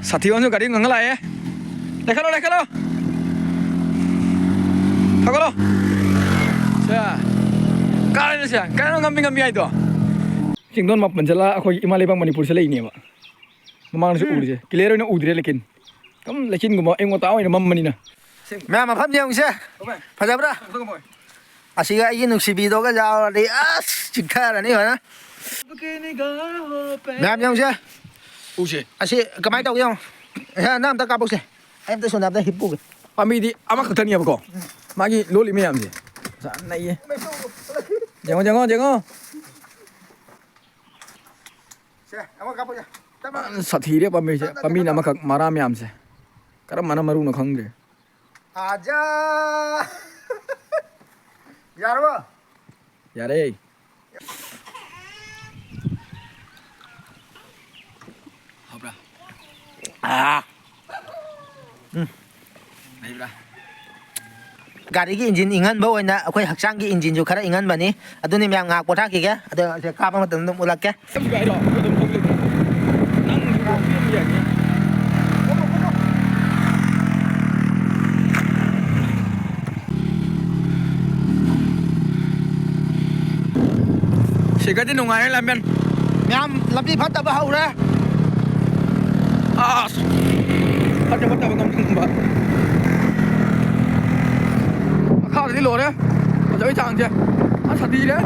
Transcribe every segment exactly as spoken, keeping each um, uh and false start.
ꯁꯥꯊꯤ ꯑꯣꯟꯁꯨ ꯒꯥꯔꯤ ꯉꯪꯉ ꯂꯥꯛꯑꯦ꯫ ꯂꯩꯈꯠꯂꯣ, ꯂꯩꯈꯠꯂꯣ꯫ ꯊꯧꯒꯠꯂꯣ꯫ ꯁꯦ꯫ ꯀꯥꯔꯦꯅꯦ ꯁꯦ꯫ ꯀꯩꯅꯣ ꯉꯝꯃꯤ, ꯉꯝꯃꯤ ꯍꯥꯏꯗꯣ꯫ ꯆꯤꯡꯗꯣꯟ ꯃꯥꯄꯟ ꯆꯠꯂ ꯑꯩꯈꯣꯏꯒꯤ ꯏꯃꯥ ꯂꯩꯕꯥꯛ ꯃꯅꯤꯄꯨꯔꯁꯦ ꯂꯩꯅꯦꯕ꯫ ꯃꯃꯥꯡꯗꯁꯨ ꯎꯔꯤꯁꯦ꯫ Clear ꯑꯣꯏꯅ ꯎꯗ꯭ꯔꯦ ꯂꯩꯀꯤꯟ꯫ ꯑꯗꯨꯝ ꯂꯩꯆꯤꯟꯒꯨꯝꯕ ꯑꯌꯨꯛ ꯉꯟꯇꯥ ꯑꯣꯏꯅ ꯃꯝꯕꯅꯤꯅ꯫ ꯃꯌꯥꯝ ꯃꯐꯝ ꯌꯦꯡꯉꯨꯁꯦ꯫ ꯐꯖꯕ꯭ꯔꯥ? ꯑꯁꯤꯒ ꯑꯩꯒꯤ ꯅꯨꯡꯁꯤꯕꯤꯗꯣꯒ ꯌꯥꯎꯔꯗꯤ ꯑꯁ ꯆꯤꯛꯊꯔꯅꯤ ꯐꯖꯅ꯫ ꯃꯌꯥꯝ ꯌꯦꯡꯉꯨꯁꯦ꯫ ꯎꯁꯦ꯫ ꯑꯁꯤ ꯀꯃꯥꯏꯅ ꯇꯧꯒꯦ ꯌꯦꯡꯉꯣ꯫ ꯑꯦ, ꯅꯪ ꯑꯝꯇ ꯀꯥꯞꯄꯛꯁꯦ꯫ ꯑꯩ ꯑꯝꯇ ꯁꯣꯝꯗ ꯑꯝꯇ ꯍꯤꯞꯄꯨꯒꯦ꯫ ꯄꯥꯝꯕꯤꯗꯤ ꯑꯃꯈꯛꯇꯅꯦꯕꯀꯣ꯫ ꯃꯥꯒꯤ ꯂꯣꯜꯂꯤ ꯃꯌꯥꯝꯁꯦ꯫ ꯐꯖꯅ ꯅꯩꯌꯦ꯫ ꯌꯦꯡꯉꯣ, ꯌꯦꯡꯉꯣ, ꯌꯦꯡꯉꯣ꯫ ꯁꯦ, ꯑꯃ ꯀꯥꯞꯄꯛꯑꯣ꯫ ꯇꯞꯅ꯫ ꯐꯖꯅ ꯁꯥꯊꯤꯔꯦ ꯄꯥꯝꯕꯤꯁꯦ꯫ ꯇꯞꯅ, ꯇꯞꯅ, ꯄꯥꯝꯕꯤꯅ ꯇꯞꯅ꯫ ꯑꯃꯈꯛ ꯃꯔꯥ ꯃꯌꯥꯝꯁꯦ꯫ ꯀꯔꯝꯕꯅ ꯃꯔꯨꯅꯣ ꯈꯪꯗ꯭ꯔꯦ꯫ ꯑꯖꯥ! ꯌꯥꯔꯕꯣ? ꯌꯥꯔꯦ꯫ ꯍꯥꯎꯕ꯭ꯔꯥ? ꯑꯥ꯫ ꯎꯝ꯫ ꯂꯩꯕ꯭ꯔꯥ? ꯒꯥꯔꯤꯒꯤ ꯏꯟꯖꯤꯟ ꯏꯪꯍꯟꯕ ꯑꯣꯏꯅ ꯑꯩꯈꯣꯏ ꯍꯛꯆꯥꯡꯒꯤ ꯏꯟꯖꯤꯟꯁꯨ ꯈꯔ ꯏꯪꯍꯟꯕꯅꯤ꯫ ꯑꯗꯨꯅꯤ ꯃꯌꯥꯝ ꯉꯥꯏꯍꯥꯛ ꯄꯣꯊꯥꯈꯤꯒꯦ꯫ ꯑꯗꯣ ꯁꯦ ꯀꯥꯞꯄ ꯃꯇꯝꯗ ꯑꯗꯨꯝ ꯎꯠꯂꯛꯀꯦ꯫ ꯁꯦꯒꯥꯏꯔꯣ? ꯑꯗꯨꯝ ꯊꯧꯖꯤꯜꯂꯨ꯫ ꯅꯪ ꯌꯥꯅꯤ꯫ ꯁꯤꯒꯗꯤ ꯅꯨꯡꯉꯥꯏꯔꯦ ꯂꯝꯕꯦꯟ꯫ ꯃꯌꯥꯝ ꯂꯝꯕꯤ ꯐꯠꯇꯕ ꯍꯧꯔꯦ꯫ ꯑꯁ! ꯐꯠꯇ ꯐꯠꯇꯕ ꯉꯝꯊꯨꯡꯕ꯫ ꯃꯈꯥꯗꯗꯤ ꯂꯣꯏꯔꯦ꯫ ꯐꯖꯕꯩ ꯆꯥꯡꯁꯦ꯫ ꯑꯁ, ꯁꯥꯊꯤꯔꯦ꯫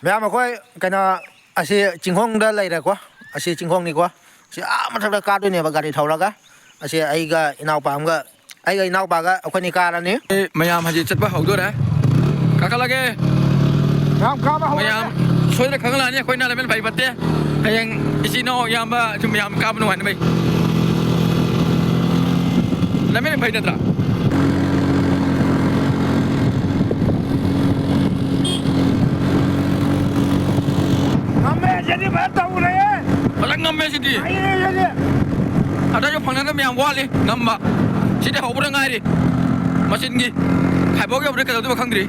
ꯃꯌꯥꯝ ꯑꯩꯈꯣꯏ ꯀꯩꯅꯣ ꯑꯁꯤ ꯆꯤꯡꯈꯣꯡꯗ ꯂꯩꯔꯦꯀꯣ꯫ ꯑꯁꯤ ꯆꯤꯡꯈꯣꯡꯅꯤꯀꯣ꯫ ꯁꯤ ꯑꯥ ꯃꯊꯛꯇ ꯀꯥꯗꯣꯏꯅꯦꯕ ꯒꯥꯔꯤ ꯊꯧꯔꯒ꯫ ꯑꯁꯤ ꯑꯩꯒ ꯏꯅꯥꯎꯄꯥ ꯑꯃꯒ, ꯑꯩꯒ ꯏꯅꯥꯎꯄꯥꯒ ꯑꯩꯈꯣꯏꯅꯤ ꯀꯥꯔꯅꯤ꯫ ꯑꯦ, ꯃꯌꯥꯝ ꯍꯧꯖꯤꯛ ꯆꯠꯄ ꯍꯧꯗꯣꯔꯦ꯫ ꯀꯥꯈꯠꯂꯒꯦ꯫ ꯃꯌꯥꯝ ꯀꯥꯕ ꯍꯧꯔꯦ꯫ ꯃꯌꯥꯝ ꯁꯣꯏꯗꯅ ꯈꯪꯍꯜꯂꯛꯑꯅꯤ ꯑꯩꯈꯣꯏꯅ ꯂꯝꯕꯦꯟ ꯐꯩ ꯐꯠꯇꯦ꯫ ꯍꯌꯦꯡ ꯏꯆꯤꯟ ꯏꯅꯥꯎ ꯏꯌꯥꯝꯕ ꯁꯨꯝ ꯃꯌꯥꯝ ꯀꯥꯕ ꯅꯨꯡꯉꯥꯏꯅꯕꯩ꯫ ꯂꯝꯕꯦꯟ ꯐꯩ ꯅꯠꯇ꯭ꯔꯥ? ꯉꯝꯃꯦ, ꯁꯤꯗꯤ ꯐꯖꯅ ꯇꯧꯔꯦꯍꯦ꯫ ꯐꯖꯅ ꯉꯝꯃꯦ ꯁꯤꯗꯤ꯫ ꯍꯩꯔꯦ ꯁꯤꯗꯤ꯫ ꯑꯗꯁꯨ ꯐꯪꯅꯗꯕ ꯃꯌꯥꯝ ꯋꯥꯠꯂꯤ ꯉꯝꯕ꯫ ꯁꯤꯗꯤ ꯍꯧꯕꯗ ꯉꯥꯏꯔꯤ꯫ ꯃꯆꯤꯟꯒꯤ ꯈꯥꯏꯕꯣꯛ ꯌꯧꯕꯗ ꯀꯩꯗꯧꯗꯣꯏꯕ ꯈꯪꯗ꯭ꯔꯤ꯫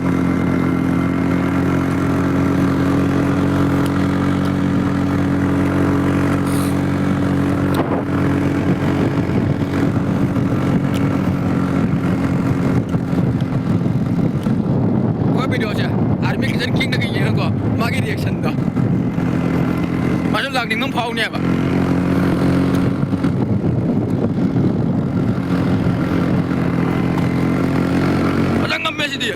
ꯚꯤꯗꯤꯑꯣꯁꯦ ꯑꯥꯔꯃꯤ ꯈꯤꯇꯪ ꯈꯤꯡꯅꯒ ꯌꯦꯡꯉꯀꯣ, ꯃꯥꯒꯤ ꯔꯤꯌꯦꯛꯁꯟꯗꯣ ꯃꯥꯁꯨ ꯂꯥꯛꯅꯤꯡꯕ ꯑꯃ ꯐꯥꯎꯅꯦꯕ꯫ ꯐꯖꯅ ꯉꯝꯃꯦ ꯁꯤꯗꯤ꯫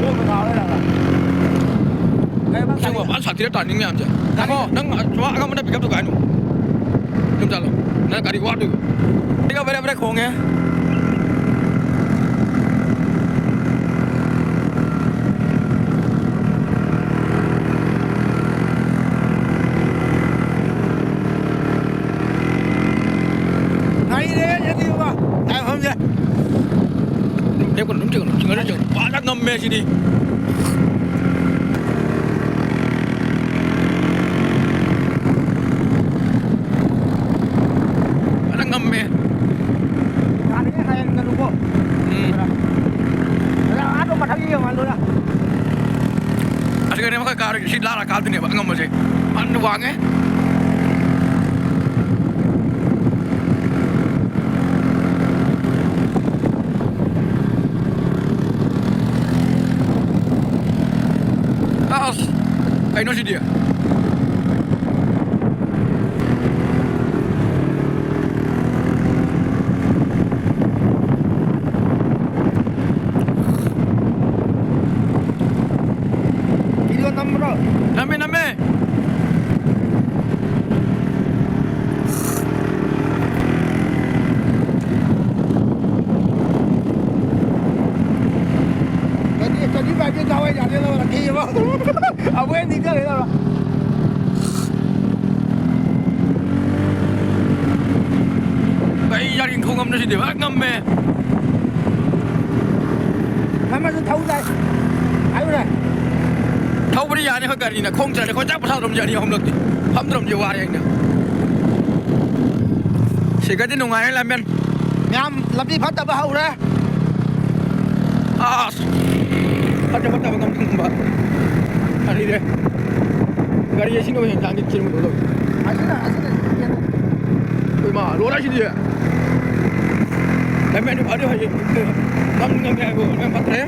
ꯀꯣꯛꯀ ꯉꯥꯎꯔꯦ ꯅꯪ꯫ ꯀꯩꯕ? ꯑꯁꯦꯡꯕ ꯐꯖꯅ ꯁꯥꯊꯤꯔ ꯇꯥꯔꯅꯤꯡ ꯃꯌꯥꯝꯁꯦ꯫ ꯉꯥꯏꯈꯣ, ꯅꯪ ꯁꯨꯃꯥꯡ ꯑꯉꯝꯕꯅ ꯄꯤꯛ ꯑꯞ ꯇꯧ ꯀꯥꯏꯅꯣ꯫ ꯌꯨꯝ ꯆꯠꯂꯣ꯫ ꯅꯪ ꯒꯥꯔꯤ ꯋꯥꯗꯣꯏꯕ꯫ ꯁꯤꯒ ꯕꯦꯔꯦ ꯕꯦꯔꯦ ꯈꯣꯡꯉꯦ꯫ ꯉꯥꯏꯔꯦ, ꯌꯦꯡꯕꯤꯌꯨꯕ꯫ ꯇꯥꯏꯐꯝꯁꯦ꯫ ꯂꯦꯞꯀꯅꯨ, ꯑꯗꯨꯝ ꯆꯤꯡꯉꯨ, ꯆꯤꯡꯉꯨ, ꯆꯤꯡꯉꯨ꯫ ꯐꯖꯅ ꯉꯝꯃꯦ ꯁꯤꯗꯤ꯫ ꯐꯖꯅ ꯉꯝꯃꯦ꯫ ꯌꯥꯔꯦ, ꯍꯥꯏꯍꯟꯒꯅꯨꯀꯣ꯫ ꯎꯝ꯫ ꯑꯗ ꯑꯥꯗꯣ ꯃꯊꯛ ꯌꯦꯡꯍꯜꯂꯨꯔꯥ? ꯑꯁꯤꯒꯅꯦ ꯃꯈꯣꯏ ꯀꯥꯔꯣꯏꯁꯦ, ꯁꯤ ꯂꯥꯔ ꯀꯥꯗꯣꯏꯅꯦꯕ ꯑꯉꯝꯕꯁꯦ꯫ ꯐꯟ ꯋꯥꯡꯉꯦ꯫ ꯑꯁ! ꯀꯩꯅꯣ ꯁꯤꯗꯤ? ꯚꯤꯗꯤꯑꯣ ꯅꯝꯕ꯭ꯔꯣ? ꯅꯝꯃꯦ, ꯅꯝꯃꯦ꯫ ꯆꯅꯤ, ꯆꯅꯤ ꯄꯥꯏꯕꯤ ꯗꯥꯎ ꯌꯥꯗꯦ ꯂꯧꯔ ꯊꯤꯌꯦꯕ꯫ ꯑꯃꯨꯛ ꯍꯦꯟ ꯅꯤꯡꯖꯔꯦ ꯂꯧꯔ꯫ ꯀꯩ ꯌꯥꯔꯤ ꯊꯣꯡ ꯉꯝꯅ ꯁꯤꯗꯤ ꯐꯖꯅ ꯉꯝꯃꯦ꯫ ꯉꯝꯃꯁꯨ ꯊꯧ ꯇꯥꯏ꯫ ꯍꯥꯏꯌꯨꯅꯦ꯫ ꯊꯧꯕꯗꯤ ꯌꯥꯅꯤ ꯑꯩꯈꯣꯏ ꯒꯥꯔꯤꯅ꯫ ꯈꯣꯡ ꯆꯠꯂꯗꯤ ꯑꯩꯈꯣꯏ ꯆꯥꯛ ꯄꯣꯊꯥꯗ꯭ꯔꯣꯝꯁꯦ ꯑꯅꯤ ꯑꯍꯨꯝꯂꯛꯇꯤ꯫ ꯐꯝꯗ꯭ꯔꯣꯝꯁꯦ ꯋꯥꯔꯦ ꯑꯩꯅ꯫ ꯁꯤꯒꯗꯤ ꯅꯨꯡꯉꯥꯏꯔꯦ ꯂꯥꯃꯦꯟ꯫ ꯃꯌꯥꯝ ꯂꯝꯕꯤ ꯐꯠꯇꯕ ꯍꯧꯔꯦ꯫ ꯑꯁ! ꯐꯠꯇ ꯐꯠꯇꯕ ꯉꯝꯊꯣꯡꯕ꯫ ꯑꯅꯤꯔꯦ꯫ ꯒꯥꯔꯤ ꯑꯁꯤꯅ ꯑꯣꯏꯅ ꯍꯦꯟꯖꯥꯡꯗꯤ ꯊꯤꯟꯕ ꯇꯧꯗꯧ꯫ ꯑꯁꯤꯅ, ꯑꯁꯤꯅ ꯍꯦꯟꯅ ꯏꯃꯥ, ꯂꯣꯏꯔꯦ ꯁꯤꯗꯤ꯫ ꯂꯝꯃꯦꯟꯗꯤ ꯐꯗꯤ ꯐꯩꯌꯦ꯫ ꯉꯝ-, ꯉꯝꯃꯦ ꯍꯥꯏꯕꯨ, ꯂꯝꯃꯦꯟ ꯐꯠꯇ꯭ꯔꯦ꯫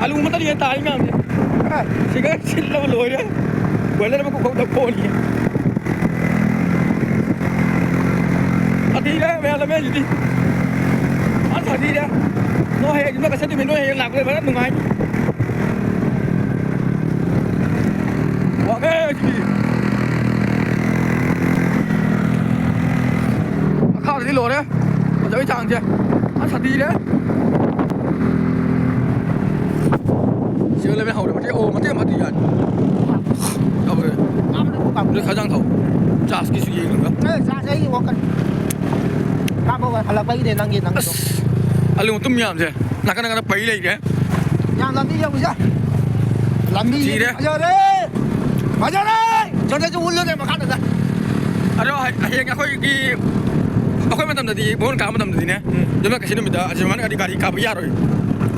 ꯑꯂꯨ ꯃꯇꯠ ꯌꯦꯟ ꯇꯥꯔꯤ ꯃꯌꯥꯝꯁꯦ꯫ ꯁꯤꯒ ꯁꯤꯠꯂꯕ ꯂꯣꯏꯔꯦ꯫ ꯕꯣꯏꯂꯔ ꯃꯀꯨ ꯈꯣꯛꯇ ꯀꯣꯟꯅꯤ꯫ ꯁꯥꯊꯤꯔꯦ ꯃꯌꯥꯝ ꯂꯝꯃꯦꯟꯁꯤꯗꯤ꯫ ꯐꯖꯅ ꯁꯥꯊꯤꯔꯦ꯫ ꯅꯣꯏ ꯍꯌꯦꯡ ꯌꯨꯝꯗ ꯆꯠꯇꯣꯏꯅꯤ, ꯅꯣꯏ ꯍꯌꯦꯡ ꯂꯥꯛꯄꯗ ꯐꯖꯅ ꯅꯨꯡꯉꯥꯏꯅꯤ꯫ ꯋꯥꯡꯉꯦ ꯁꯤꯗꯤ꯫ ꯃꯈꯥꯗꯗꯤ ꯂꯣꯏꯔꯦ꯫ ꯐꯖꯕꯩ ꯆꯥꯡꯁꯦ꯫ ꯑꯁ, ꯁꯥꯊꯤꯔꯦ꯫ ꯁꯤ ꯂꯩꯃꯦ ꯍꯧꯔꯦ꯫ ꯃꯇꯦꯛ, ꯑꯣ, ꯃꯇꯦꯛ ꯑꯃ ꯍꯥꯞꯄꯤ ꯌꯥꯅꯤ꯫ ꯌꯥꯎꯔꯦ꯫ ꯅꯣꯏ ꯈꯥꯖꯥꯡ ꯊꯥꯎ꯫ ꯆꯥꯔꯖꯀꯤꯁꯨ ꯌꯦꯡꯉꯒ꯫ ꯑꯦ, ꯆꯥꯔꯖ ꯑꯩꯒꯤ ꯋꯥꯈꯜ꯫ ꯀꯥꯞꯄꯒ ꯍꯜꯂꯛꯄꯒꯤꯅꯦ ꯅꯪꯒꯤ, ꯅꯪꯒꯤꯗꯣ꯫ ꯑꯁ, ꯑꯂꯨ ꯃꯇꯨꯝ ꯃꯌꯥꯝꯁꯦ ꯅꯥꯀꯟ ꯅꯥꯀꯟꯗ ꯄꯩ ꯂꯩꯔꯦ꯫ ꯌꯥꯝ ꯂꯝꯕꯤ ꯌꯧꯁꯦ꯫ ꯂꯝꯕꯤ ꯊꯤꯔꯦ꯫ ꯐꯖꯔꯦ꯫ ꯐꯖꯔꯦ꯫ ꯆꯠꯂꯁꯨ ꯎꯠꯂꯨꯅꯦ ꯃꯈꯥꯗ꯫ ꯑꯗꯣ ꯍ-, ꯍꯌꯦꯡ ꯑꯩꯈꯣꯏꯒꯤ, ꯑꯩꯈꯣꯏ ꯃꯇꯝꯗꯗꯤ, ꯕꯣꯟ ꯀꯥꯕ ꯃꯇꯝꯗꯗꯤꯅꯦ, ꯎꯝ꯫ ꯌꯨꯝꯂꯛ ꯀꯩꯁ ꯅꯨꯃꯤꯠꯇ ꯑꯁꯤ ꯃꯃꯥꯡꯗ ꯒꯥꯔꯤ ꯀꯥꯞꯄ ꯌꯥꯔꯣꯏ꯫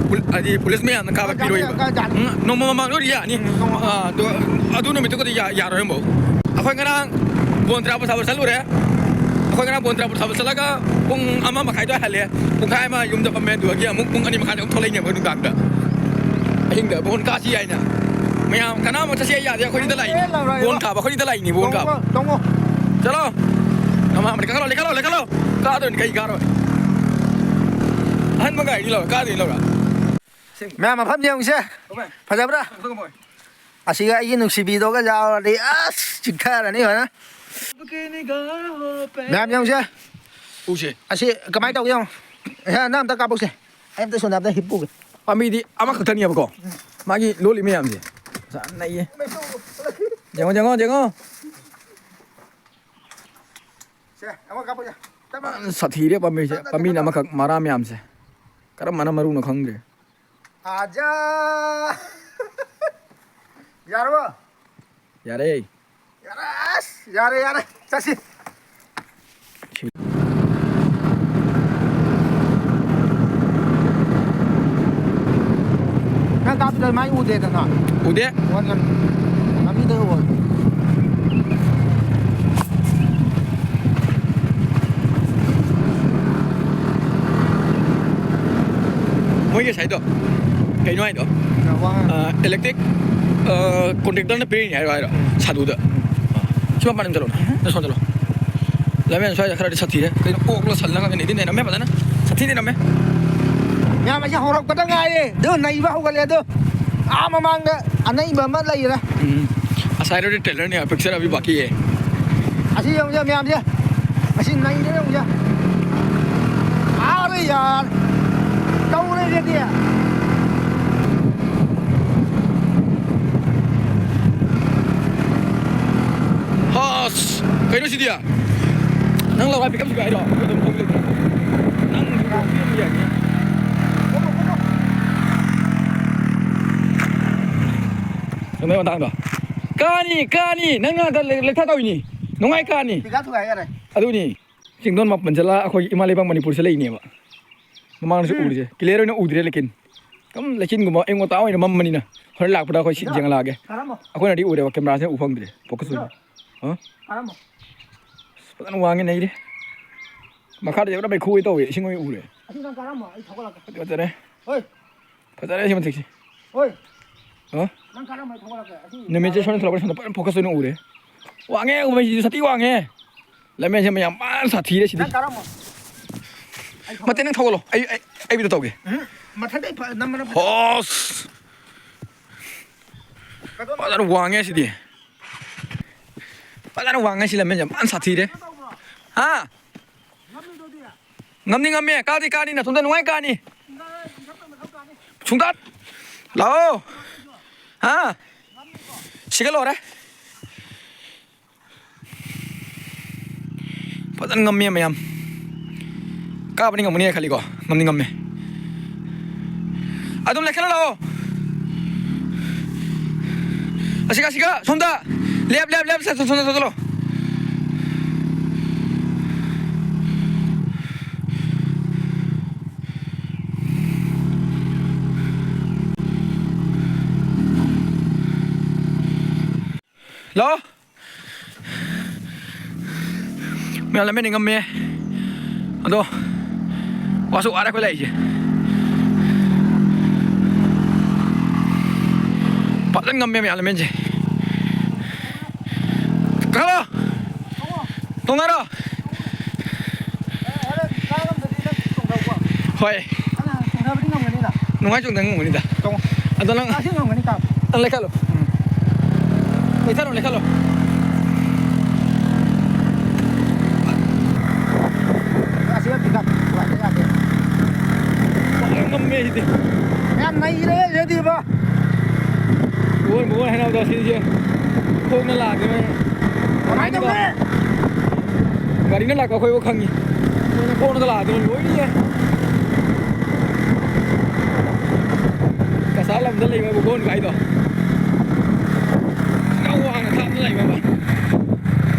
ꯄꯨꯜ-, ꯍꯥꯏꯗꯤ ꯄꯨꯂꯤꯁ ꯃꯌꯥꯝꯅ ꯀꯥꯞꯄ ꯀꯥꯞꯄ ꯄꯤꯔꯣꯏꯕ꯫ ꯌꯥꯔꯣꯏ, ꯀꯥꯞꯄ ꯌꯥꯔꯣꯏ꯫ ꯎꯝ, ꯅꯣꯡꯃ ꯃꯃꯥꯡꯗ ꯑꯣꯏꯔꯗꯤ ꯌꯥꯅꯤ꯫ ꯎꯝ, ꯅꯣꯡꯃ꯫ ꯑꯥ, ꯑꯗꯨ, ꯑꯗꯨ ꯅꯨꯃꯤꯠꯇꯨꯒꯗꯤ ꯌꯥ-, ꯌꯥꯔꯣꯏ ꯑꯃꯨꯛ꯫ ꯑꯩꯈꯣꯏ ꯉꯔꯥꯡ ꯕꯣꯟ ꯇꯔꯥ ꯄꯣꯠ ꯊꯥꯕ ꯆꯠꯂꯨꯔꯦ꯫ ꯑꯩꯈꯣꯏ ꯉꯔꯥꯡ ꯕꯣꯟ ꯇꯔꯥ ꯄꯣꯠ ꯊꯥꯕ ꯆꯠꯂꯒ ꯄꯨꯡ ꯑꯃ ꯃꯈꯥꯏ ꯑꯗꯨꯋꯥꯏ ꯍꯜꯂꯦ꯫ ꯄꯨꯡꯈꯥꯏ ꯑꯃ ꯌꯨꯝꯗ ꯐꯝꯃꯦ, ꯑꯗꯨꯗꯒꯤ ꯑꯃꯨꯛ ꯄꯨꯡ ꯑꯅꯤ ꯃꯈꯥꯏꯗ ꯑꯃꯨꯛ ꯊꯣꯛꯂꯛꯏꯅꯦ ꯑꯩꯈꯣꯏ ꯅꯨꯡꯗꯥꯡꯗ꯫ ꯑꯍꯤꯡꯗ ꯕꯣꯟ ꯀꯥꯁꯤ ꯍꯥꯏꯅ꯫ ꯃꯌꯥꯝ ꯀꯅꯥꯃꯨꯛ ꯆꯠꯁꯤ ꯍꯥꯏ ꯌꯥꯗꯦ, ꯑꯩꯈꯣꯏꯅꯤꯗ ꯂꯥꯛꯏꯅꯦ꯫ ꯑꯦ, ꯂꯥꯎꯔꯣꯏ, ꯕꯣꯟ ꯂꯥꯎꯔꯣꯏ꯫ ꯀꯥꯕ ꯑꯩꯈꯣꯏꯅꯤꯗ ꯂꯥꯛꯏꯅꯦ, ꯕꯣꯟ ꯀꯥꯕ꯫ ꯇꯣꯡꯉꯣ, ꯇꯣꯡꯉꯣ꯫ ꯆꯠꯂꯣ꯫ ꯅꯃꯥ ꯃꯅꯤ ꯀꯥꯈꯠꯂꯣ, ꯂꯩꯈꯠꯂꯣ, ꯂꯩꯈꯠꯂꯣ꯫ ꯀꯥꯗꯣꯏꯅꯤ, ꯀꯩ ꯀꯥꯔꯣꯏ? ꯑꯍꯟꯕ ꯒꯥꯔꯤꯗꯤ ꯂꯧꯔ, ꯀꯥꯗꯣꯏꯅꯤ ꯂꯧꯔ꯫ ꯃꯌꯥꯝ ꯃꯐꯝ ꯌꯦꯡꯉꯨꯁꯦ꯫ ꯐꯖꯕ꯭ꯔꯥ? ꯑꯁꯤꯒ ꯑꯩꯒꯤ ꯅꯨꯡꯁꯤꯕꯤꯗꯣꯒ ꯌꯥꯎꯔꯗꯤ ꯑꯁ ꯆꯤꯛꯊꯔꯅꯤ ꯐꯖꯅ꯫ ꯃꯌꯥꯝ ꯌꯦꯡꯉꯨꯁꯦ꯫ ꯎꯁꯦ꯫ ꯑꯁꯤ ꯀꯃꯥꯏꯅ ꯇꯧꯒꯦ ꯌꯦꯡꯉꯣ꯫ ꯍꯦ, ꯅꯪ ꯑꯝꯇ ꯀꯥꯞꯄꯛꯁꯦ꯫ ꯑꯩ ꯑꯝꯇ ꯁꯣꯝꯗ ꯑꯝꯇ ꯍꯤꯞꯄꯨꯒꯦ꯫ ꯄꯥꯝꯕꯤꯗꯤ ꯑꯃꯈꯛꯇꯅꯦꯕꯀꯣ꯫ ꯃꯥꯒꯤ ꯂꯣꯜꯂꯤ ꯃꯌꯥꯝꯁꯦ꯫ ꯐꯖꯅ ꯅꯩꯌꯦ꯫ ꯌꯦꯡꯉꯣ, ꯌꯦꯡꯉꯣ, ꯌꯦꯡꯉꯣ꯫ ꯁꯦ, ꯑꯃ ꯀꯥꯞꯄꯛꯁꯦ꯫ ꯇꯞꯅ꯫ ꯐꯖꯅ ꯁꯥꯊꯤꯔꯦ ꯄꯥꯝꯕꯤꯁꯦ꯫ ꯇꯞꯅ, ꯄꯥꯝꯕꯤꯅ ꯇꯞꯅ꯫ ꯑꯃꯈꯛ ꯃꯔꯥ ꯃꯌꯥꯝꯁꯦ꯫ ꯀꯔꯝꯕꯅ ꯃꯔꯨꯅꯣ ꯈꯪꯗ꯭ꯔꯦ꯫ ꯑꯖꯥ! ꯌꯥꯔꯕꯣ? ꯌꯥꯔꯦ꯫ ꯌꯥꯔꯦ, ꯑꯁ, ꯌꯥꯔꯦ, ꯌꯥꯔꯦ꯫ ꯆꯠꯁꯤ꯫ ꯅꯪ ꯀꯥꯞꯄꯗꯣ ꯃꯥꯏ ꯎꯗꯦꯗꯅ꯫ ꯎꯗꯦ꯫ ꯋꯥꯟ ꯂꯝ-, ꯂꯝꯕꯤꯗ ꯎ-, ꯃꯣꯏꯒꯤ ꯉꯁꯥꯏꯗꯣ ꯀꯩꯅꯣ ꯍꯥꯏꯗꯣ? ꯋꯥ-, ꯑ, electric, ꯑ, contractor ꯅ ꯄꯤꯔꯛꯏꯅꯦ ꯍꯥꯏꯔꯣ, ꯍꯥꯏꯔꯣ? ꯁꯥꯗꯨꯗ꯫ ꯁꯤ ꯃꯄꯥꯟ ꯑꯗꯨꯝ ꯆꯠꯂꯣ꯫ ꯅꯪ ꯁꯣꯝ ꯆꯠꯂꯣ꯫ ꯂꯝꯕꯦꯟ ꯁ꯭ꯋꯥꯏꯗ ꯈꯔꯗꯤ ꯁꯥꯊꯤꯔꯦ꯫ ꯀꯩꯅꯣ, ꯑꯣꯛꯂ ꯁꯜꯂ ꯈꯪꯗꯦ, ꯅꯩꯗꯤ ꯅꯩꯔꯝꯃꯦ ꯐꯖꯅ꯫ ꯁꯥꯊꯤꯗꯤ ꯅꯩꯔꯝꯃꯦ꯫ ꯃꯌꯥꯝ ꯑꯁꯤ ꯍꯧꯔꯛꯄꯗ ꯉꯥꯏꯔꯦ꯫ ꯑꯗꯨ ꯅꯩꯕ ꯍꯧꯒꯠꯂꯦ ꯑꯗꯣ꯫ ꯑꯥ ꯃꯃꯥꯡꯗ ꯑꯅꯩꯕ ꯑꯃ ꯂꯩꯔꯦ꯫ ꯎꯝ꯫ ꯑꯁꯥꯏꯗꯗꯤ trailer ꯅꯦ, picture ꯑꯕꯤ ꯕꯥꯀꯤ ꯍꯦ꯫ ꯑꯁꯤ ꯌꯦꯡꯉꯨꯁꯦ ꯃꯌꯥꯝꯁꯦ꯫ ꯑꯁꯤ ꯅꯩꯔꯦ ꯌꯦꯡꯉꯨꯁꯦ꯫ ꯑꯥꯔꯦ ꯌꯥꯔ꯫ ꯇꯧꯔꯦ ꯁꯤꯗꯤ꯫ ꯍꯁ! ꯀꯩꯅꯣ ꯁꯤꯗꯤ? ꯅꯪ ꯂꯋꯥꯏ pickup ꯁꯨꯒꯥꯏꯔꯣ? ꯑꯗꯨꯝ ꯊꯧ ꯂꯩꯇ꯭ꯔꯣ? ꯅꯪ ꯌꯥꯅꯤ꯫ ꯆꯨꯝꯃꯦ ꯃꯇꯥꯡꯗꯣ꯫ ꯀꯥꯅꯤ, ꯀꯥꯅꯤ! ꯅꯪꯅ ꯍꯟꯗꯛ ꯂꯦ-, ꯂꯦꯊ ꯇꯧꯔꯤꯅꯤ꯫ ꯅꯨꯡꯉꯥꯏ ꯀꯥꯅꯤ꯫ ꯄꯤꯀꯥ ꯊꯨꯒꯥꯏ ꯌꯥꯔꯦ꯫ ꯑꯗꯨꯅꯤ꯫ ꯆꯤꯡꯗꯣꯟ ꯃꯥꯄꯟ ꯆꯠꯂ ꯑꯩꯈꯣꯏ ꯏꯃꯥ ꯂꯩꯕꯥꯛ ꯃꯅꯤꯄꯨꯔꯁꯦ ꯂꯩꯅꯦꯕ꯫ ꯃꯃꯥꯡꯗꯁꯨ ꯎꯝ꯫ ꯎꯔꯤꯁꯦ꯫ Clear ꯑꯣꯏꯅ ꯎꯗ꯭ꯔꯦ ꯂꯦꯀꯤꯟ꯫ ꯀꯝ ꯂꯩꯆꯤꯟꯒꯨꯝꯕ ꯑꯌꯨꯛ ꯉꯟꯇꯥ ꯑꯣꯏꯅ ꯃꯝꯕꯅꯤꯅ꯫ ꯍꯣꯔꯦꯟ ꯂꯥꯛꯄꯗ ꯑꯩꯈꯣꯏ ꯁꯤ ꯏꯗꯣ, ꯌꯦꯡꯍꯜꯂꯛꯑꯒꯦ꯫ ꯀꯔꯝꯕ? ꯑꯩꯈꯣꯏꯅꯗꯤ ꯎꯔꯦꯕ, camera ꯁꯤꯅ ꯎ ꯐꯪꯗ꯭ꯔꯦ꯫ Focus ꯏꯗꯣ꯫ ꯑꯣꯏꯅ꯫ ꯍꯥ? ꯀꯔꯝꯕ? ꯑꯁ, ꯐꯖꯅ ꯋꯥꯡꯉꯦ, ꯅꯩꯔꯦ꯫ ꯃꯈꯥꯗ ꯌꯧꯔ ꯃꯩꯈꯨ ꯑꯣꯏ ꯇꯧꯋꯦ, ꯏꯁꯤꯡ ꯑꯣꯏ ꯎꯔꯦ꯫ ꯑꯁꯤ ꯅꯪ ꯀꯔꯝꯕ? ꯑꯩ ꯊꯧꯒꯠꯂꯛꯀꯦ꯫ ꯐꯖꯔꯦ꯫ ꯍꯣꯏ꯫ ꯐꯖꯔꯦ ꯁꯤ ꯃꯊꯛꯁꯤ꯫ ꯍꯣꯏ꯫ ꯍꯥ? ꯅꯪ ꯀꯔꯝꯕ ꯊꯧꯒꯠꯂꯛꯀꯦ? ꯑꯁꯤ ꯅꯨꯃꯤꯠꯁꯦ ꯁꯣꯝꯗ ꯊꯣꯛꯂꯛꯄ ꯁꯣꯝꯗ ꯐꯖꯅ focus ꯑꯣꯏꯅ ꯎꯔꯦ꯫ ꯋꯥꯡꯉꯦ, ꯎꯃꯩꯁꯤꯁꯨ ꯁꯥꯊꯤ ꯋꯥꯡꯉꯦ꯫ ꯂꯝꯃꯦꯟꯁꯦ ꯃꯌꯥꯝ ꯐꯖꯅ ꯁꯥꯊꯤꯔꯦ ꯁꯤꯗꯤ꯫ ꯅꯪ ꯀꯔꯝꯕ? ꯑꯩ ꯊꯧꯒꯠꯂꯛꯀꯦ꯫ ꯃꯇꯦ ꯅꯪ ꯊꯧꯒꯠꯂꯣ꯫ ꯑꯩ, ꯑꯩ, ꯑꯩ video ꯇꯧꯒꯦ꯫ ꯎꯝ, ꯃꯊꯛꯇꯩ ꯐ-, ꯅꯝꯕꯅ ꯐꯖ-, ꯍꯣꯁ! ꯀꯗꯣꯝ ꯐꯖꯅ ꯋꯥꯡꯉꯦ ꯁꯤꯗꯤ꯫ ꯐꯖꯅ ꯋꯥꯡꯉꯦ ꯁꯤ ꯂꯝꯃꯦꯟꯁꯦ ꯐꯖꯅ ꯁꯥꯊꯤꯔꯦ꯫ ꯍꯥ? ꯉꯝꯅꯤ ꯉꯝꯃꯦ, ꯀꯥꯗꯤ ꯀꯥꯅꯤ, ꯅꯊꯟꯗ ꯅꯨꯡꯉꯥꯏ ꯀꯥꯅꯤ꯫ ꯁꯨꯡꯗꯥ ꯂꯥꯛꯑꯣ꯫ ꯍꯥ? ꯁꯤꯒ ꯂꯣꯏꯔꯦ꯫ ꯐꯖꯅ ꯉꯝꯃꯦ ꯃꯌꯥꯝ꯫ ꯀꯥꯕꯗꯤ ꯉꯝꯒꯅꯤ ꯈꯜꯂꯤꯀꯣ꯫ ꯉꯝꯗꯤ ꯉꯝꯃꯦ꯫ ꯑꯗꯨꯝ ꯂꯩꯈꯠꯂ ꯂꯥꯛꯑꯣ꯫ ꯑꯁꯤꯒ, ꯑꯁꯤꯒ, ꯁꯣꯝꯗ꯫ Left, left, left, ꯁꯣꯝꯗ, ꯁꯣꯝꯗ ꯆꯠꯂꯣ꯫ ꯍꯜꯂꯣ꯫ ꯃꯌꯥꯝ ꯂꯝꯖꯦꯟꯗꯤ ꯉꯝꯃꯦ꯫ ꯑꯗꯣ ꯋꯥꯁꯨ ꯋꯥꯔꯦ ꯑꯩꯈꯣꯏ ꯂꯥꯛꯏꯁꯦ꯫ ꯐꯖꯅ ꯉꯝꯃꯦ ꯃꯌꯥꯝ ꯂꯝꯖꯦꯟꯁꯦ꯫ ꯀꯥꯈꯠꯂꯣ꯫ ꯇꯣꯡꯉꯔꯣ꯫ ꯍꯣꯏ꯫ ꯅꯨꯡꯉꯥꯏ ꯆꯣꯡꯗ ꯉꯝꯒꯅꯤꯗ꯫ ꯑꯗꯣ ꯅꯪ, ꯅꯪ ꯂꯩꯈꯠꯂꯣ꯫ ꯂꯩꯊꯔꯣ, ꯂꯩꯈꯠꯂꯣ꯫ ꯐꯖꯅ ꯉꯝꯃꯦ ꯁꯤꯗꯤ꯫ ꯃꯌꯥꯝ ꯅꯩꯔꯦ ꯁꯤꯗꯤꯕ꯫ ꯃꯣꯏ, ꯃꯣꯏ ꯍꯥꯏꯅꯕꯗꯣ ꯁꯤꯁꯦ ꯈꯣꯡꯅ ꯂꯥꯛꯑꯗꯤ ꯃꯣꯏ ꯀꯃꯥꯏꯅ ꯇꯧꯅꯤ? ꯒꯥꯔꯤꯅ ꯂꯥꯛꯄ ꯑꯩꯈꯣꯏꯕꯨ ꯈꯪꯉꯤ꯫ ꯃꯣꯏꯅ ꯈꯣꯡꯅꯒ ꯂꯥꯛꯑꯗꯤ ꯃꯣꯏ ꯂꯣꯏꯅꯤꯌꯦ꯫ ꯀꯁꯥꯔ ꯂꯝꯗ ꯂꯩꯕ ꯕꯨꯕꯣꯟ ꯒꯥꯏꯗꯣ꯫ ꯌꯥꯝ ꯋꯥꯡꯅ ꯊꯥꯞꯅ ꯂꯩꯕ꯫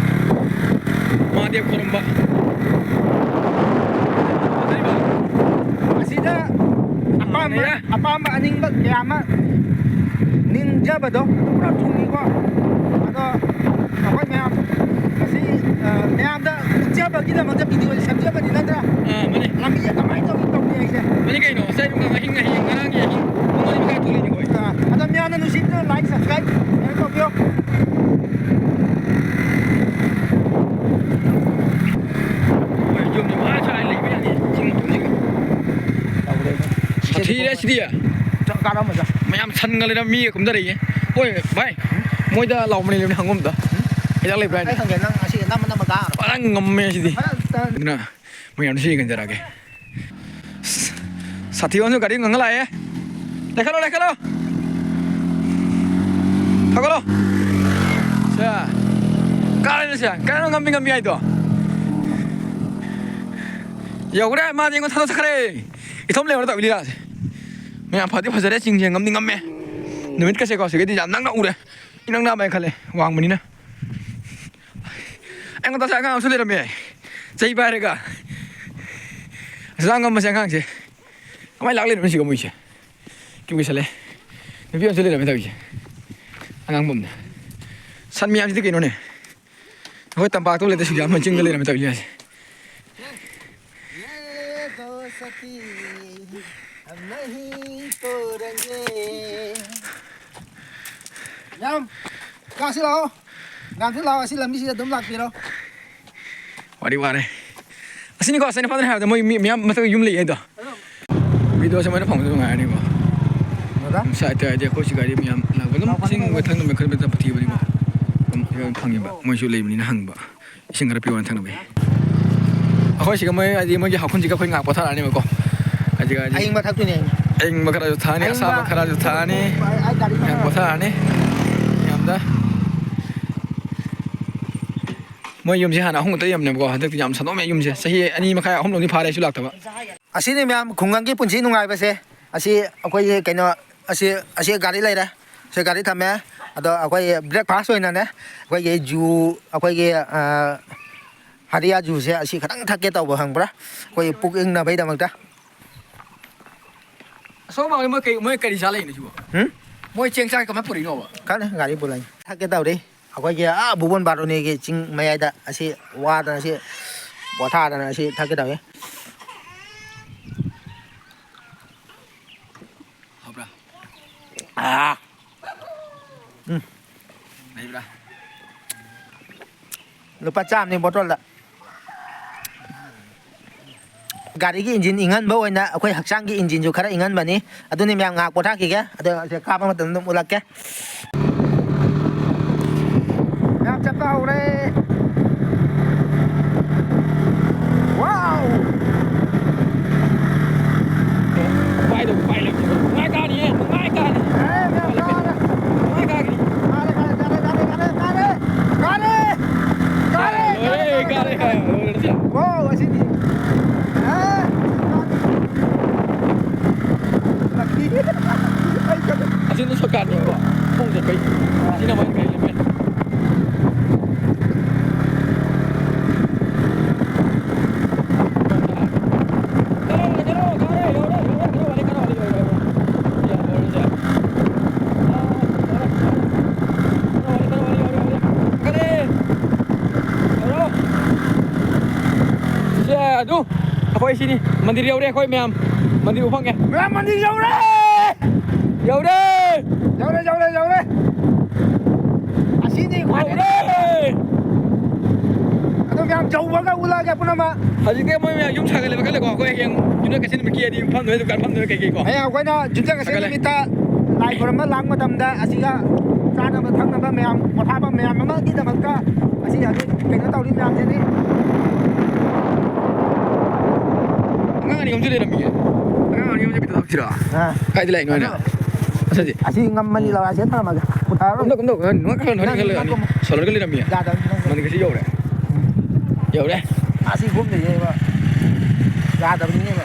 ꯃꯍꯥꯗꯦꯕ ꯈꯣꯏꯔꯝꯕ꯫ ꯑꯁꯤꯗ ꯑꯄꯥꯝꯕ, ꯂꯩꯔꯦ꯫ ꯑꯄꯥꯝꯕ ꯑꯅꯤꯡꯕ ꯀꯌꯥ ꯑꯃ ꯅꯤꯡꯖꯕꯗꯣ ꯑꯗꯨ ꯄꯨꯔꯥ ꯊꯨꯡꯉꯤꯀꯣ꯫ ꯑꯗꯣ ꯑꯩꯈꯣꯏ ꯃꯌꯥꯝ ꯃꯁꯤ, ꯑ, ꯃꯌꯥꯝꯗ ꯎꯠꯆꯕꯒꯤꯗꯃꯛꯇ ꯚꯤꯗꯤꯑꯣꯁꯦ ꯁꯦꯝꯖꯕꯅꯤ ꯅꯠꯇ꯭ꯔꯥ? ꯑꯥ, ꯃꯥꯅꯦ꯫ ꯂꯝꯕꯤꯁꯦ ꯀꯃꯥꯏꯅ ꯇꯧꯔꯤ ꯇꯧꯅꯤ ꯍꯥꯏꯁꯦ? ꯃꯥꯅꯦ ꯀꯩꯅꯣ, ꯉꯁꯥꯏ ꯅꯨꯡꯗꯥꯡ ꯑꯍꯤꯡ, ꯑꯍꯤꯡ, ꯉꯔꯥꯡꯒꯤ ꯑꯍꯤꯡ ꯄꯨꯡ ꯃꯔꯤ ꯃꯈꯥꯏ ꯊꯣꯛꯂꯛꯏꯅꯦ ꯑꯩꯈꯣꯏ꯫ ꯑꯥ, ꯑꯗꯣ ꯃꯌꯥꯝꯅ ꯅꯨꯡꯁꯤꯕꯤꯗꯨꯅ like, subscribe, share ꯇꯧꯕꯤꯌꯣ꯫ ꯍꯣꯏ, ꯌꯨꯝꯗ ꯃꯥ ꯁ꯭ꯋꯥꯏ ꯂꯩꯕ ꯌꯥꯅꯤ, ꯆꯤꯡ ꯃꯇꯣꯟꯁꯤꯒ꯫ ꯁꯥꯊꯤꯔꯦ ꯁꯤꯗꯤ꯫ ꯆꯥꯛ ꯀꯥꯔꯝꯃꯗ꯫ ꯃꯌꯥꯝ ꯁꯟꯒ ꯂꯩꯔꯝꯃꯤ, ꯀꯨꯝꯊꯔꯛꯏꯌꯦ꯫ ꯍꯣꯏ, ꯚꯥꯏ, ꯃꯣꯏꯗ ꯂꯥꯎꯕꯅꯦ, ꯍꯪꯉꯣ ꯑꯝꯇ꯫ ꯍꯤꯗꯥꯛ ꯂꯩꯕ꯭ꯔꯥ ꯍꯥꯏꯅ꯫ ꯑꯩ ꯍꯪꯒꯦ, ꯅꯪ ꯑꯁꯤ ꯅꯝꯃ ꯅꯝꯃ ꯀꯥꯔꯣ꯫ ꯐꯖꯅ ꯉꯝꯃꯦ ꯁꯤꯗꯤ꯫ ꯐꯖꯅ ꯑꯗꯨꯅ ꯃꯌꯥꯝꯗ ꯁꯤ ꯌꯦꯡꯍꯟꯖꯔꯛꯑꯒꯦ꯫ ꯁꯥꯊꯤ ꯑꯃꯁꯨ ꯒꯥꯔꯤ ꯉꯪꯉ ꯂꯥꯛꯑꯦ꯫ ꯂꯩꯈꯠꯂꯣ, ꯂꯩꯈꯠꯂꯣ꯫ ꯊꯧꯒꯠꯂꯣ꯫ ꯁꯦ꯫ ꯀꯥꯔꯦꯅꯦ ꯁꯦ꯫ ꯀꯩꯅꯣ ꯉꯝꯃꯤ ꯉꯝꯃꯤ ꯍꯥꯏꯗꯣ? ꯌꯧꯈ꯭ꯔꯦ, ꯃꯥꯗꯤ ꯑꯩꯉꯣꯟꯗ ꯊꯥꯗꯣꯛꯈ꯭ꯔꯦ꯫ ꯏꯊꯣꯝ ꯂꯩꯍꯧꯔꯦ ꯇꯧ ꯂꯤꯂꯥꯁꯦ꯫ ꯃꯌꯥꯝ ꯐꯗꯤ ꯐꯖꯔꯦ, ꯆꯤꯡꯁꯦ ꯉꯝꯗꯤ ꯉꯝꯃꯦ꯫ ꯅꯨꯃꯤꯠꯀꯁꯦꯀꯣ ꯁꯤꯒꯗꯤ ꯌꯥꯝ ꯅꯛꯅ ꯎꯔꯦ꯫ ꯏꯅꯛ ꯅꯛꯑꯦ ꯈꯜꯂꯦ, ꯋꯥꯡꯕꯅꯤꯅ꯫ ꯑꯩꯉꯣꯟꯗꯁꯨ ꯑꯉꯥꯡ ꯑꯃꯁꯨ ꯂꯩꯔꯝꯃꯦ, ꯆꯩ ꯄꯥꯏꯔꯒ꯫ ꯑꯁ, ꯂꯥꯡ ꯉꯝꯕꯁꯦ ꯑꯉꯥꯡꯁꯦ꯫ ꯀꯃꯥꯏꯅ ꯂꯥꯛ ꯂꯩꯔꯝꯃꯤꯅꯣ ꯁꯤꯒ ꯃꯣꯏꯁꯦ? ꯀꯤꯕꯨ ꯀꯤꯁꯜꯂꯦ꯫ ꯅꯨꯄꯤ ꯑꯃꯁꯨ ꯂꯩꯔꯝꯃꯦ ꯇꯧꯔꯤꯁꯦ꯫ ꯑꯉꯥꯡꯕꯝꯅ꯫ ꯁꯟ ꯃꯌꯥꯝꯁꯤꯗꯤ ꯀꯩꯅꯣꯅꯦ꯫ ꯑꯩꯈꯣꯏ ꯇꯝꯄꯥꯛꯇ ꯂꯩꯇ ꯁꯨꯛꯌꯥꯝ ꯆꯤꯡꯗ ꯂꯩꯔꯝꯃꯦ ꯇꯧꯔꯤꯁꯦ꯫ ये दोस्ती हम नहीं तोड़ेंगे। ꯌꯥꯝ ꯀꯥꯁꯤ ꯂꯥꯛꯑꯣ꯫ ꯃꯌꯥꯝꯁꯨ ꯂꯥꯛꯑꯣ꯫ ꯑꯁꯤ ꯂꯝꯕꯤꯁꯤꯗ ꯑꯗꯨꯝ ꯂꯥꯛꯄꯤꯔꯣ꯫ ꯋꯥꯔꯤ ꯋꯥꯔꯦ꯫ ꯑꯁꯤꯅꯤꯀꯣ ꯉꯁꯥꯏꯅ ꯐꯥꯗꯅ ꯍꯥꯏꯕꯗ ꯃꯣꯏ ꯃꯤ ꯃꯌꯥꯝ ꯃꯊꯛꯇ ꯌꯨꯝ ꯂꯩ ꯍꯥꯏꯗꯣ꯫ ꯚꯤꯗꯤꯑꯣꯁꯦ ꯃꯣꯏꯅ ꯐꯪꯕꯗ ꯅꯨꯡꯉꯥꯏꯔꯅꯤꯀꯣ꯫ ꯗꯥꯗꯥ? ꯉꯁꯥꯏ ꯑꯇꯩ ꯍꯥꯏꯗꯤ ꯑꯩꯈꯣꯏ ꯁꯤ ꯒꯥꯔꯤ ꯃꯌꯥꯝ ꯂꯥꯛꯄ ꯑꯗꯨꯝ ꯆꯤꯡ ꯃꯊꯛ ꯅꯨꯃꯤꯠ ꯈꯔ ꯃꯇꯝ ꯄꯨꯊꯤꯕꯅꯤꯀꯣ꯫ ꯑꯗꯨꯝ ꯐꯪꯉꯦꯕ꯫ ꯃꯣꯏꯁꯨ ꯂꯩꯕꯅꯤꯅ ꯍꯪꯕ꯫ ꯏꯁꯤꯡ ꯈꯔ ꯄꯤꯌꯣꯅ ꯊꯛꯅꯕꯒꯤ꯫ ꯑꯩꯈꯣꯏ ꯁꯤꯒ ꯃꯣꯏ ꯍꯥꯏꯗꯤ ꯃꯣꯏꯒꯤ ꯍꯥꯎꯈꯨꯟꯁꯤꯒ ꯑꯩꯈꯣꯏ ꯉꯥꯏꯍꯥꯛ ꯄꯣꯊꯥꯔꯛꯑꯅꯦꯕꯀꯣ꯫ ꯍꯥꯏꯗꯤ ꯍꯥꯏꯗꯤ ꯑꯌꯤꯡꯕ ꯊꯛꯇꯣꯏꯅꯦ꯫ ꯑꯌꯤꯡꯕ ꯈꯔꯁꯨ ꯊꯛꯑꯅꯤ, ꯑꯌꯤꯡꯕ ꯑꯁꯥꯕ ꯈꯔꯁꯨ ꯊꯛꯑꯅꯤ꯫ ꯑꯩ ꯒꯥꯔꯤ ꯉꯥꯏꯍꯥꯛ ꯄꯣꯊꯥꯔꯛꯑꯅꯤ꯫ ꯌꯥꯝꯗ꯫ ꯃꯣꯏ ꯌꯨꯝꯁꯦ ꯍꯥꯟꯅ ꯑꯍꯨꯝ ꯈꯛꯇ ꯂꯩꯔꯝꯅꯦꯕꯀꯣ꯫ ꯍꯟꯗꯛꯇꯤ ꯌꯥꯝ ꯁꯟꯗꯣꯛꯑꯝꯃꯦ ꯌꯨꯝꯁꯦ꯫ ꯆꯍꯤ ꯑꯅꯤ ꯃꯈꯥꯏ ꯑꯍꯨꯝꯂꯣꯝꯗꯤ ꯐꯥꯔꯦ ꯑꯩꯁꯨ ꯂꯥꯛꯇꯕ꯫ ꯑꯁꯤꯅꯤ ꯃꯌꯥꯝ ꯈꯨꯡꯒꯪꯒꯤ ꯄꯨꯟꯁꯤ ꯅꯨꯡꯉꯥꯏꯕꯁꯦ꯫ ꯑꯁꯤ ꯑꯩꯈꯣꯏꯒꯤ ꯀꯩꯅꯣ ꯑꯁꯤ ꯑꯁꯤ ꯒꯥꯔꯤ ꯂꯩꯔꯦ꯫ ꯁꯤ ꯒꯥꯔꯤ ꯊꯝꯃꯦ꯫ ꯑꯗꯣ ꯑꯩꯈꯣꯏ breakfast ꯑꯣꯏꯅꯅꯦ ꯑꯩꯈꯣꯏꯒꯤ ꯖꯨ ꯑꯩꯈꯣꯏꯒꯤ ꯑ, ꯍꯔꯤꯌꯥ ꯖꯨꯁꯦ ꯑꯁꯤ ꯈꯤꯇꯪ ꯊꯛꯀꯦ ꯇꯧꯕ ꯈꯪꯕ꯭ꯔꯥ? ꯑꯩꯈꯣꯏ ꯄꯨꯛ ꯏꯪꯅꯕꯩꯗꯃꯛꯇ꯫ ꯑꯁꯣꯝ ꯃꯥꯡꯂꯣꯝꯗ ꯃꯣꯏ ꯀꯩ, ꯃꯣꯏ ꯀꯔꯤ ꯆꯥ ꯂꯩꯅꯣ ꯁꯤꯕꯣ? ꯍꯨꯝ? ꯃꯣꯏ ꯆꯦꯡ ꯆꯥꯛ ꯀꯃꯥꯏ ꯄꯨꯔꯛꯏꯅꯣꯕ? ꯈꯪꯗꯦ, ꯒꯥꯔꯤ ꯄꯨꯂꯪ ꯊꯛꯀꯦ ꯇꯧꯔꯤ꯫ ꯑꯩꯈꯣꯏꯒꯤ ꯑꯥ ꯚꯨꯕꯟ ꯕꯥꯔꯣꯅꯤꯒꯤ ꯆꯤꯡ ꯃꯌꯥꯏꯗ ꯑꯁꯤ ꯋꯥꯗꯅ ꯑꯁꯤ ꯄꯣꯊꯥꯗꯅ ꯑꯁꯤ ꯊꯛꯀꯦ ꯇꯧꯏ꯫ ꯍꯥꯎꯕ꯭ꯔꯥ? ꯑꯥ! ꯎꯝ꯫ ꯂꯩꯕ꯭ꯔꯥ? ꯂꯨꯄꯥ ꯆꯥꯝꯃꯅꯤ ꯕꯣꯇꯜꯗ꯫ ꯒꯥꯔꯤꯒꯤ ꯏꯟꯖꯤꯟ ꯏꯪꯍꯟꯕ ꯑꯣꯏꯅ ꯑꯩꯈꯣꯏ ꯍꯛꯆꯥꯡꯒꯤ ꯏꯟꯖꯤꯟꯁꯨ ꯈꯔ ꯏꯪꯍꯟꯕꯅꯤ꯫ ꯑꯗꯨꯅꯤ ꯃꯌꯥꯝ ꯉꯥꯏꯍꯥꯛ ꯄꯣꯊꯥꯈꯤꯒꯦ꯫ ꯑꯗꯣ ꯁꯦ ꯀꯥꯞꯄ ꯃꯇꯝꯗ ꯑꯗꯨꯝ ꯎꯠꯂꯛꯀꯦ꯫ ꯃꯌꯥꯝ ꯆꯠꯄ ꯍꯧꯔꯦ꯫ ꯋꯥꯎ! ꯄꯥꯏꯗꯧ ꯄꯥꯏ ꯂꯩꯇꯦ꯫ ꯅꯨꯡꯉꯥꯏ ꯀꯥꯅꯤꯌꯦ, ꯅꯨꯡꯉꯥꯏ ꯀꯥꯅꯤ꯫ ꯑꯦ, ꯃꯌꯥꯝ ꯀꯥꯔꯦ꯫ ꯅꯨꯡꯉꯥꯏ ꯀꯥꯒꯅꯤ꯫ ꯀꯥꯔꯦ, ꯀꯥꯔꯦ, ꯀꯥꯔꯦ, ꯀꯥꯔꯦ, ꯀꯥꯔꯦ, ꯀꯥꯔꯦ꯫ ꯀꯥꯔꯦ! ꯀꯥꯔꯦ, ꯂꯣꯏꯔꯦ, ꯀꯥꯔꯦ, ꯀꯥꯔꯦ, ꯀꯥꯔꯦ, ꯀꯥꯔꯦ꯫ ꯂꯣꯏꯔꯦ, ꯁꯤ꯫ ꯋꯥꯎ, ꯑꯁꯤꯗꯤ꯫ ꯑꯦ! ꯂꯛꯀꯤ꯫ ꯑꯩ ꯆꯠꯂꯦ꯫ ꯑꯁꯤꯅ ꯁꯣꯔꯠꯀꯠꯅꯤꯀꯣ꯫ ꯈꯣꯡ ꯆꯠꯄꯩ꯫ ꯁꯤꯅ ꯃꯥꯏ ꯀꯩ ꯂꯩꯕꯩ꯫ ꯑꯩꯈꯣꯏ ꯁꯤꯅꯤ, ꯃꯟꯗꯤꯔ ꯌꯧꯔꯦ ꯑꯩꯈꯣꯏ ꯃꯌꯥꯝ꯫ ꯃꯟꯗꯤꯔ ꯎꯐꯝꯒꯦ꯫ ꯃꯌꯥꯝ ꯃꯟꯗꯤꯔ ꯌꯧꯔꯦ! ꯌꯧꯔꯦ! ꯌꯧꯔꯦ, ꯌꯧꯔꯦ, ꯌꯧꯔꯦ! ꯑꯁꯤꯅꯤ ꯈ꯭ꯋꯥꯏꯗꯒꯤ ꯌꯧꯔꯦ! ꯑꯗꯣ ꯃꯌꯥꯝ ꯌꯧꯕꯒ ꯎꯠꯂꯛꯑꯒꯦ ꯄꯨꯝꯅꯃꯛ꯫ ꯍꯧꯖꯤꯛꯇꯤ ꯃꯣꯏ ꯃꯌꯥꯝ ꯌꯨꯝ ꯁꯥꯒꯠꯂꯦꯕ ꯈꯜꯂꯦꯀꯣ꯫ ꯑꯩꯈꯣꯏ ꯍꯌꯦꯡ ꯌꯨꯝꯖꯀꯩꯁ ꯅꯨꯃꯤꯠꯀꯤ ꯍꯥꯏꯗꯤ ꯐꯝꯗꯣꯏ ꯗꯨꯀꯥꯟ ꯐꯝꯗꯣꯏ ꯀꯩꯀꯩꯀꯣ꯫ ꯍꯌꯦꯡ ꯑꯩꯈꯣꯏꯅ ꯌꯨꯝꯖꯀꯩꯁ ꯁꯥꯒꯠꯂꯦ꯫ ꯅꯨꯃꯤꯠꯇ ꯂꯥꯏ ꯈꯨꯔꯨꯝꯕ ꯂꯥꯛꯄ ꯃꯇꯝꯗ ꯑꯁꯤꯒ ꯆꯥꯅꯕ ꯊꯛꯅꯕ ꯃꯌꯥꯝ, ꯄꯣꯊꯥꯐꯝ ꯃꯌꯥꯝ ꯑꯃꯒꯤꯗꯃꯛꯇ ꯑꯁꯤ ꯍꯧꯖꯤꯛ ꯀꯩꯅꯣ ꯇꯧꯔꯤ ꯃꯌꯥꯝꯁꯤꯅꯤ꯫ ꯑꯉꯥꯡ ꯑꯅꯤ ꯑꯍꯨꯝꯁꯨ ꯂꯩꯔꯝꯃꯤꯌꯦ꯫ ꯑꯉꯥꯡ ꯑꯅꯤ ꯑꯍꯨꯝꯁꯦ ꯕꯤꯠꯇ ꯇꯧꯁꯤꯔꯣ? ꯑꯥ꯫ ꯀꯥꯏꯗ ꯂꯥꯛꯏꯅꯣ ꯍꯥꯏꯅ? ꯑꯗꯣ ꯑꯁꯤꯗꯤ꯫ ꯑꯁꯤ ꯉꯝꯃꯅꯤ, ꯎꯝ꯫ ꯂꯧꯔ ꯑꯁꯤꯗ ꯊꯝꯃꯒꯦ꯫ ꯄꯨꯊꯔꯔꯣꯏ꯫ ꯀꯨꯝꯗꯧ, ꯀꯨꯝꯗꯧ, ꯀꯨꯝꯗꯧ꯫ ꯅꯣꯏ ꯈꯔ ꯅꯣꯏ ꯅꯪ ꯈꯔ ꯂꯩꯔꯝꯃꯤ꯫ ꯀꯨꯝꯃꯣ꯫ ꯁꯣꯂꯔꯒ ꯂꯩꯔꯝꯃꯤꯌꯦ꯫ ꯌꯥꯗꯕꯅꯤ ꯅꯪ꯫ ꯃꯅꯤꯡꯒꯤꯁꯤ ꯌꯧꯔꯦ꯫ ꯌꯧꯔꯦ꯫ ꯑꯁꯤ ꯀꯨꯝꯗꯣꯏꯅꯦꯕ꯫ ꯌꯥꯗꯕꯅꯤꯅꯦꯕ꯫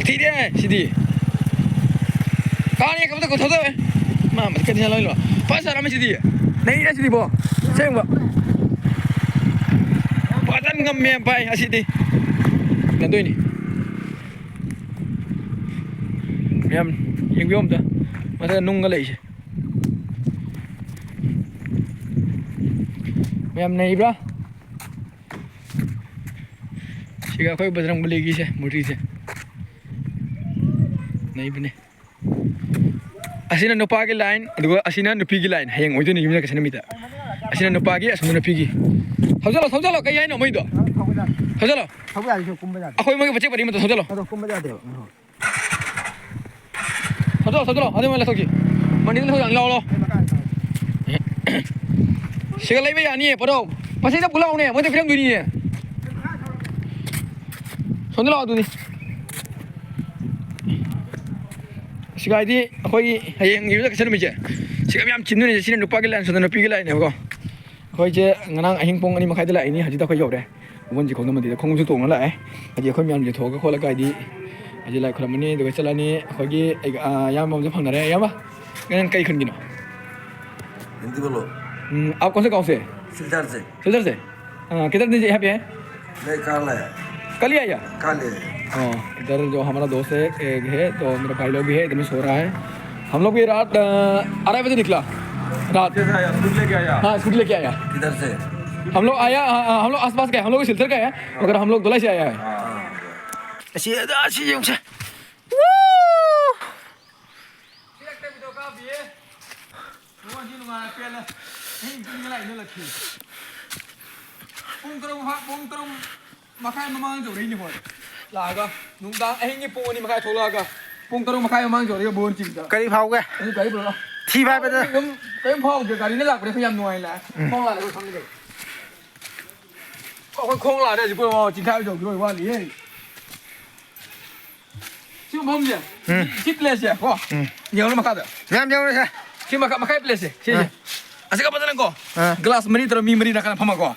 ꯊꯤꯔꯦ ꯁꯤꯗꯤ꯫ ꯀꯥꯔꯤ ꯀꯝꯇ ꯀꯧꯊꯣꯛꯇꯕ꯫ ꯃꯥ ꯃꯊꯛꯇ ꯂꯣꯏ ꯂꯣ꯫ ꯐꯥꯁ ꯇꯥꯔꯝꯃꯦ ꯁꯤꯗꯤ꯫ ꯅꯩꯔꯦ ꯁꯤꯗꯤꯕꯣ꯫ ꯑꯁꯦꯡꯕ꯫ ꯐꯖꯅ ꯉꯝꯃꯦ ꯚꯥꯏ ꯑꯁꯤꯗꯤ꯫ ꯀꯩꯗꯣꯏꯅꯤ꯫ ꯃꯌꯥꯝ ꯌꯦꯡꯕꯤꯌꯣ ꯑꯝꯇ꯫ ꯃꯊꯛꯇ ꯅꯨꯡꯒ ꯂꯩꯁꯦ꯫ ꯃꯌꯥꯝ ꯅꯩꯕ꯭ꯔꯥ? ꯁꯤꯒ ꯑꯩꯈꯣꯏ ꯕꯖꯔꯪ ꯕꯂꯤꯒꯤꯁꯦ, ꯃꯨꯔꯇꯤꯁꯦ꯫ ꯅꯩꯕꯅꯦ꯫ ꯑꯁꯤꯅ ꯅꯨꯄꯥꯒꯤ line, ꯑꯗꯨꯒ ꯑꯁꯤꯅ ꯅꯨꯄꯤꯒꯤ line꯫ ꯍꯌꯦꯡ ꯑꯣꯏꯗꯣꯏꯅꯤ ꯌꯨꯝꯖꯀꯩꯁ ꯅꯨꯃꯤꯠꯇ꯫ ꯑꯁꯤꯅ ꯅꯨꯄꯥꯒꯤ, ꯑꯁꯣꯝꯗ ꯅꯨꯄꯤꯒꯤ꯫ ꯊꯧꯖꯜꯂꯣ, ꯊꯧꯖꯜꯂꯣ, ꯀꯩ ꯍꯥꯏꯅꯣ ꯃꯣꯏꯗꯣ? ꯊꯧꯖꯜꯂꯣ꯫ ꯊꯧꯕ ꯌꯥꯗꯦ, ꯁꯤ ꯀꯨꯝꯕ ꯌꯥꯗꯦ꯫ ꯑꯩꯈꯣꯏ ꯃꯣꯏꯒꯤ ꯃꯆꯦꯠ ꯄꯔꯤ ꯑꯃꯇ ꯊꯧꯖꯜꯂꯣ꯫ ꯑꯗꯣ ꯀꯨꯝꯕ ꯌꯥꯗꯦꯕ꯫ ꯊꯧꯖꯜꯂꯣ, ꯊꯧꯖꯜꯂꯣ, ꯑꯗꯨ ꯃꯣꯏ ꯂꯧꯊꯣꯛꯈꯤ꯫ ꯃꯅꯤꯡꯗ ꯊꯧꯖꯜꯂꯣ, ꯂꯥꯎ, ꯂꯥꯎ꯫ ꯑꯩ ꯃꯈꯥꯗ ꯊꯧ꯫ ꯁꯤꯒ ꯂꯩꯕ ꯌꯥꯅꯤꯌꯦ, ꯄꯣꯔꯣ꯫ ꯃꯁꯤꯗ ꯄꯨꯂꯥꯎꯅꯦ, ꯃꯣꯏꯗ ꯄꯤꯔꯝꯗꯣꯏꯅꯤꯌꯦ꯫ ꯁꯣꯝꯗ ꯂꯥꯛꯑꯣ ꯑꯗꯨꯗꯤ꯫ ꯁꯤꯒ ꯍꯥꯏꯗꯤ ꯑꯩꯈꯣꯏꯒꯤ ꯍꯌꯦꯡ ꯌꯨꯝꯖꯀꯩꯁ ꯅꯨꯃꯤꯠꯁꯦ꯫ ꯁꯤꯒ ꯌꯥꯝ ꯆꯤꯟꯗꯣꯏꯅꯦ꯫ ꯁꯤꯅ ꯅꯨꯄꯥꯒꯤ line, ꯁꯣꯝꯗ ꯅꯨꯄꯤꯒꯤ lineꯅꯦꯕꯀꯣ꯫ ꯑꯩꯈꯣꯏꯁꯦ ꯉꯔꯥꯡ ꯑꯍꯤꯡ ꯄꯨꯡ ꯑꯅꯤ ꯃꯈꯥꯏꯗ ꯂꯥꯛꯏꯅꯤ, ꯍꯧꯖꯤꯛꯇ ꯑꯩꯈꯣꯏ ꯌꯧꯔꯦ꯫ ꯎꯕꯟ ꯆꯤꯡꯈꯣꯡꯗ ꯃꯟꯗꯤꯔꯗ ꯈꯣꯡꯎꯞꯁꯨ ꯇꯣꯡꯉ ꯂꯥꯛꯑꯦ꯫ ꯍꯧꯖꯤꯛ ꯑꯩꯈꯣꯏ ꯃꯌꯥꯝꯁꯦ ꯊꯣꯛꯑꯒ ꯈꯣꯠꯂꯒ ꯍꯥꯏꯗꯤ ꯍꯧꯖꯤꯛ ꯂꯥꯏ ꯈꯨꯔꯝꯃꯅꯤ, ꯑꯗꯨꯒ ꯆꯠꯂꯅꯤ꯫ ꯑꯩꯈꯣꯏꯒꯤ ꯑꯩꯒ, ꯑꯥ, ꯏꯌꯥꯝꯕ ꯑꯃꯁꯨ ꯐꯪꯅꯔꯦ꯫ ꯏꯌꯥꯝꯕ, ꯅꯪ ꯀꯩ ꯈꯨꯟꯒꯤꯅꯣ? हिंदी बोलो। हम्म, आप कौन से गाँव से? सिलचर से। सिलचर से? हाँ, किधर दीजिए यहाँ पे है? नहीं, काल है। कल ही आया? काल है। हाँ, इधर जो हमारा दोस्त है, एक है, तो मेरा भाई लोग भी है, इधर में सो रहा है। हम लोग भी रात, अ, अढ़ाई बजे निकला, रात। कैसे आया? स्कूटी लेके आया? हाँ, स्कूटी लेके आया। किधर से? हम लोग आया, हाँ, हाँ, हम लोग आसपास का है, हम लोग सिलचर का है, मगर हम लोग धुलाई से आया है। ꯑꯁꯤ, ꯑꯁꯤ ꯌꯦꯡꯁꯦ꯫ ꯄꯨꯡ ꯇꯔꯨꯛ ꯃꯈꯥꯏ, ꯄꯨꯡ ꯇꯔꯨꯛ ꯃꯈꯥꯏ ꯃꯃꯥꯡ ꯌꯧꯔꯛꯏꯅꯦ ꯍꯣꯏ꯫ ꯂꯥꯛꯑꯒ ꯅꯨꯡꯗꯥꯡ ꯑꯍꯤꯡꯒꯤ ꯄꯨꯡ ꯑꯅꯤ ꯃꯈꯥꯏ ꯊꯣꯛꯂꯛꯑꯒ ꯄꯨꯡ ꯇꯔꯨꯛ ꯃꯈꯥꯏ ꯃꯃꯥꯡ ꯌꯧꯔꯛꯏ ꯕꯣꯟ ꯆꯤꯡꯗ꯫ ꯀꯔꯤ ꯐꯥꯎꯒꯦ? ꯑꯗꯨ ꯒꯥꯔꯤ ꯄꯨꯔꯛꯑꯣ꯫ ꯊꯤ ꯐꯥꯏꯕꯗ꯫ ꯑꯗꯨꯝ ꯀꯔꯤꯝ ꯐꯥꯎꯗꯦ, ꯒꯥꯔꯤꯅ ꯂꯥꯛꯄꯅꯦ ꯑꯩꯈꯣꯏ ꯌꯥꯝ ꯅꯨꯡꯉꯥꯏ ꯂꯥꯛꯑꯦ꯫ ꯎꯝ꯫ ꯈꯣꯡ ꯂꯥꯛꯑꯦ ꯑꯩꯈꯣꯏ ꯈꯪꯗꯦ꯫ ꯑꯩꯈꯣꯏ ꯈꯣꯡ ꯂꯥꯛꯑꯦ ꯍꯧꯖꯤꯛ ꯄꯨꯔꯛꯑꯣ, ꯆꯤꯡꯈꯥꯏ ꯌꯧꯈꯤꯔꯣꯏ ꯋꯥꯠꯂꯤꯌꯦ꯫ ꯁꯤ ꯃꯐꯝꯁꯦ꯫ ꯎꯝ꯫ ꯁꯤ ꯄ꯭ꯂꯦꯁꯁꯦ ꯀꯣ꯫ ꯎꯝ꯫ ꯌꯦꯡꯉꯨꯅꯦ ꯃꯈꯥꯗ꯫ ꯃꯌꯥꯝ ꯌꯦꯡꯉꯨꯅꯦ ꯁꯦ꯫ ꯁꯤ ꯃꯈꯥ, ꯃꯈꯥꯏ ꯄ꯭ꯂꯦꯁꯁꯦ ꯁꯤꯁꯦ꯫ ꯑꯥ꯫ ꯑꯁꯤꯒ ꯐꯖꯅ ꯀꯣ꯫ ꯑꯥ꯫ ꯒ꯭ꯂꯥꯁ ꯃꯔꯤ ꯇꯧꯔ ꯃꯤ ꯃꯔꯤ ꯅꯥꯀꯟꯗ ꯐꯝꯃꯀꯣ꯫